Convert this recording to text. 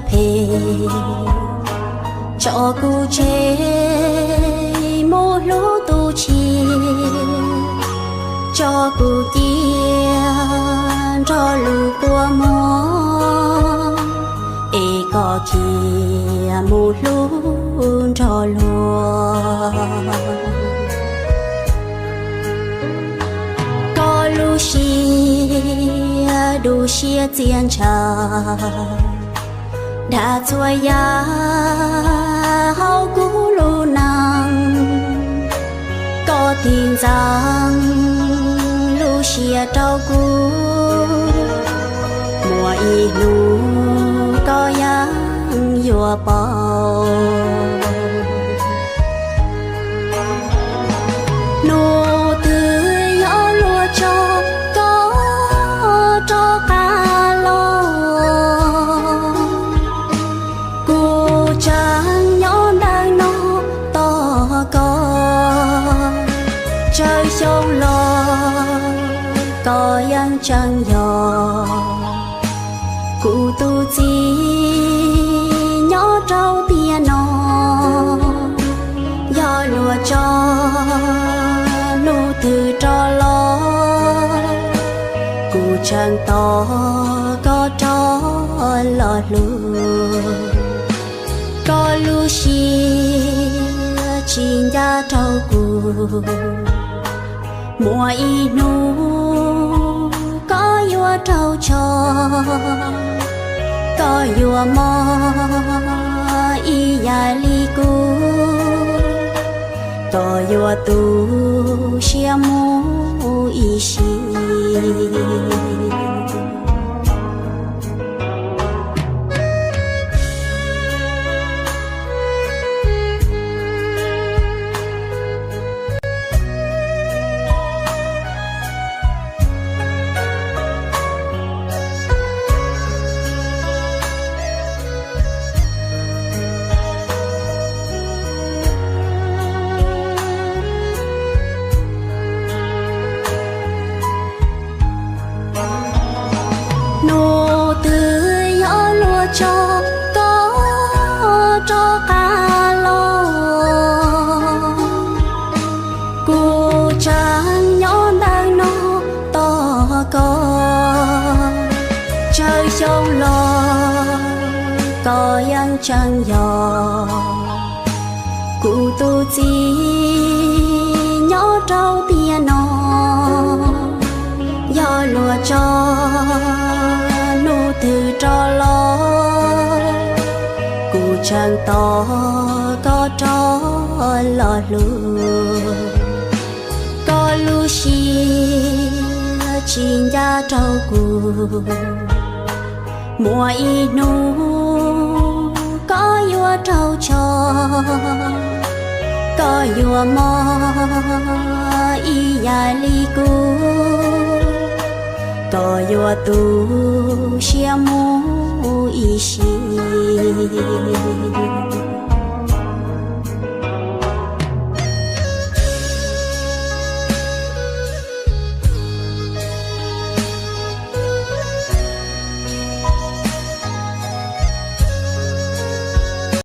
phem, tso kuv tseg mus hlub tus tshiab, tso kuv cia nrog luag kua muag, es koj khiav mus hlub nrog luag. Koj lub siab dub siab txias ntsha, dag txhua yam hauv kuv lub neej. Koj tig ntxeev lub siab rau kuv, muaj ib hnub koj yeej yuav paub. Hnub twg yog luag tso koj rov qab los, kuv tseem nyob ntawm no tos koj. Tsawg xyoo los koj yeej tseem yog kuv tus txiv nyob rau tiam no. Yog luag tso hnub twg rov los, kuv tseem tos koj rov los hlub. Koj lub siab tsis ncaj rau kuv, muaj ib hnub koj yuav raug tso. Koj yuav mob ib yam li kuv, koj yuav tu siab mus ib sim. Hnub twg yog luag tso koj rov qab los, kuv tseem nyob ntawm no tos koj. Tsawg xyoo los koj yeej tseem yog kuv tus txiv nyob rau tiam no. Yog luag tso hnub twg rov los, kuv tseem tos koj rov los hlub. Koj lub siab tsis ncaj rau kuv, muaj ib hnub koj yuav raug tso. Koj yuav mob ib yam li kuv, koj yuav tu siab mus ib sim.